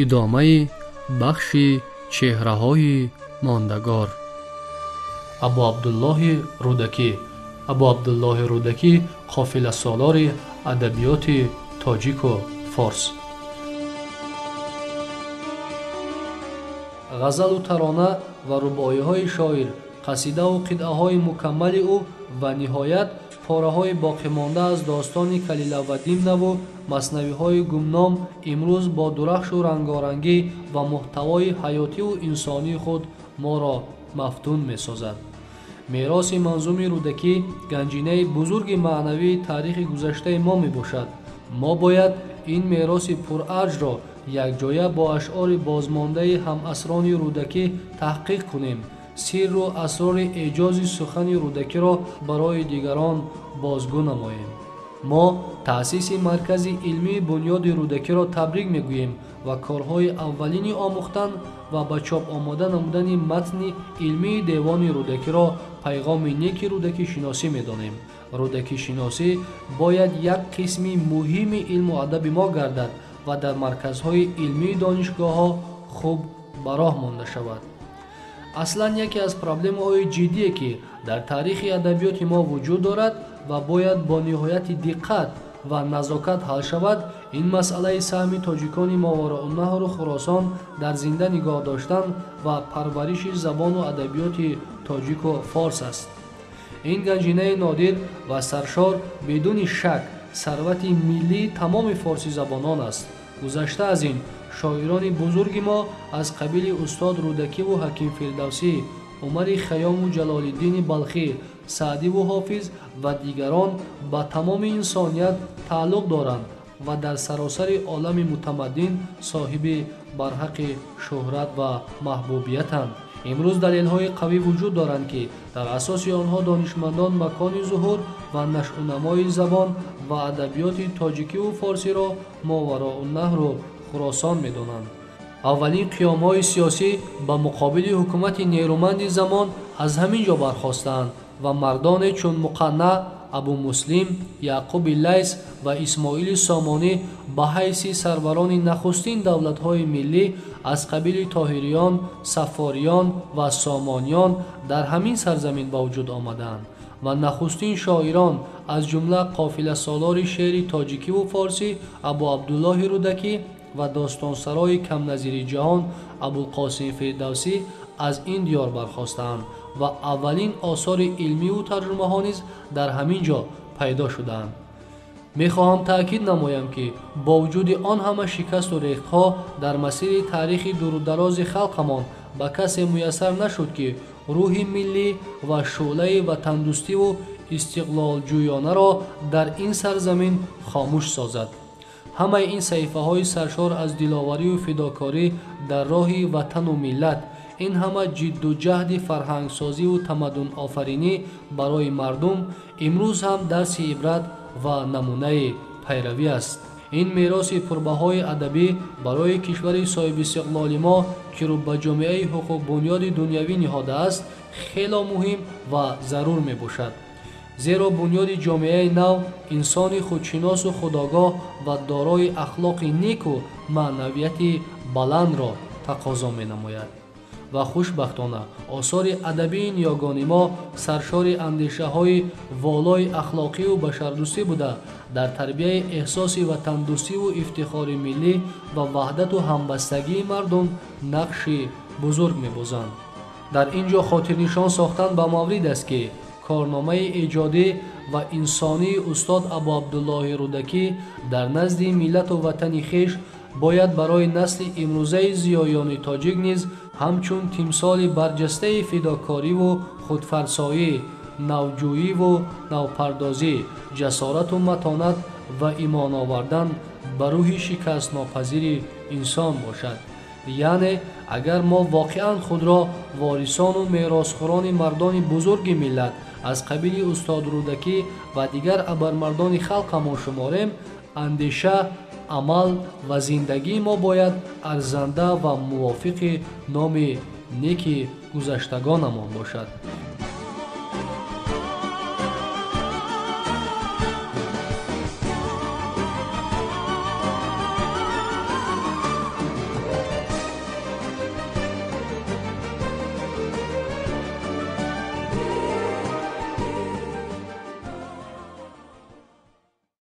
Идомаи бахши чеҳраҳои мондагор. Абу Абдуллоҳи Рӯдакӣ. Абу Абдуллоҳи Рӯдакӣ қофиласолори адабиёти тоҷику форс. Ғазалу тарона ва рубоиҳои шоир, қасидаву қитъаҳои мукаммали ӯ ва ниҳоят пораҳои боқимонда аз достони Калила ва Димнаву маснавиҳои гумном имрӯз бо дурахшу рангорангӣ ва муҳтавои ҳаётиву инсонии худ моро мафтун месозад. Мероси манзуми Рӯдакӣ ганҷинаи бузурги маънавии таърихи гузаштаи мо мебошад. Мо бояд ин мероси пурарҷро якҷоя бо ашъори бозмондаи ҳамасрони Рӯдакӣ таҳқиқ кунем, сирру асрори эъҷози сухани Рӯдакиро барои дигарон бозгӯ намоем. Мо таъсиси маркази илмии бунёди Рӯдакиро табрик мегӯем ва корҳои аввалини омӯхтан ва ба чоп омода намудани матни илмии девони Рӯдакиро пайғоми неки рӯдакишиносӣ медонем. Рӯдакишиносӣ бояд як қисми муҳими илму адаби мо гардад ва дар марказҳои илмии донишгоҳҳо хуб ба роҳ монда шавад. Аслан яке аз проблемаҳои ҷиддие, ки дар таърихи адабиёти мо вуҷуд дорад ва бояд бо ниҳояти диққат ва назокат ҳал шавад, ин масъалаи саҳми тоҷикони Мовароуннаҳру Хуросон дар зинда нигоҳ доштан ва парвариши забону адабиёти тоҷику форс аст. Ин ганҷинаи нодир ва саршор бидуни шак сарвати миллии тамоми форсизабонон аст. Гузашта аз ин, шоирони бузурги мо аз қабили устод Рӯдакиву Ҳаким Фирдавсӣ, Умари Хайёму Ҷалолиддини Балхӣ, Саъдиву Ҳофиз ва дигарон ба тамоми инсоният тааллуқ доранд ва дар саросари олами мутамаддин соҳиби барҳақи шӯҳрат ва маҳбубиятанд. Имрӯз далелҳои қавӣ вуҷуд доранд, ки дар асоси онҳо донишмандон макони зуҳур ва нашъунамои забон ва адабиёти тоҷикиву форсиро Мовароуннаҳру Хуросон медонанд. Аввалин қиёмҳои сиёсӣ ба муқобили ҳукумати нерӯманди замон аз ҳамин ҷо бархостаанд ва мардоне чун Муқанна, Абу Муслим, Яъқуби Лайс ва Исмоили Сомонӣ ба ҳайси сарварони нахустин давлатҳои миллӣ аз қабили Тоҳириён, Саффориён ва Сомониён дар ҳамин сарзамин ба вуҷуд омадаанд ва нахустин шоирон аз ҷумла қофиласолори шеъри тоҷикиву форсӣ Абу Абдуллоҳи Рӯдакӣ ва достонсарои камназири ҷаҳон Абулқосим Фирдавсӣ аз ин диёр бархостаанд ва аввалин осори илмиву тарҷумаҳо низ дар ҳамин ҷо пайдо шудаанд. Мехоҳам таъкид намоям, ки бо вуҷуди он ҳама шикасту рехтҳо дар масири таърихи дурударози халқамон ба касе муяссар нашуд, ки рӯҳи миллӣ ва шӯълаи ватандӯстиву истиқлолҷӯёнаро дар ин сарзамин хомӯш созад. Ҳамаи ин саҳифаҳои саршор аз диловарию фидокорӣ дар роҳи ватану миллат, ин ҳама ҷидду ҷаҳди фарҳангсозиву тамаддунофаринӣ барои мардум имрӯз ҳам дарси ибрат ва намунаи пайравӣ аст. Ин мероси пурбаҳои адабӣ барои кишвари соҳибистиқлоли мо, ки рӯ ба ҷомеаи ҳуқуқбунёди дунявӣ ниҳодааст, хело муҳим ва зарур мебошад. Зеро бунёди ҷомеаи нав инсони худшиносу худогоҳ ва дорои ахлоқи неку маънавияти баландро тақозо менамояд. Ва хушбахтона осори адабии ниёгони мо саршори андешаҳои волои ахлоқиву башардӯстӣ буда, дар тарбияи эҳсоси ватандӯстиву ифтихори миллӣ ва ваҳдату ҳамбастагии мардум нақши бузург мебозанд. Дар ин ҷо хотирнишон сохтан ба маврид аст, ки корномаи эҷодӣ ва инсонии устод Абу Абдуллоҳи Рӯдакӣ дар назди миллату ватани хеш бояд барои насли имрӯзаи зиёёни тоҷик низ ҳамчун тимсоли барҷастаи фидокориву худфарсоӣ, навҷӯиву навпардозӣ, ҷасорату матонат ва имон овардан ба рӯҳи шикастнопазири инсон бошад. Яъне агар мо воқеан худро ворисону меросхӯрони мардони бузурги миллат аз қабили устод Рӯдакӣ ва дигар абармардони халқамон шуморем, андеша, амал ва зиндагии мо бояд арзанда ва мувофиқи номи неки гузаштагонамон бошад.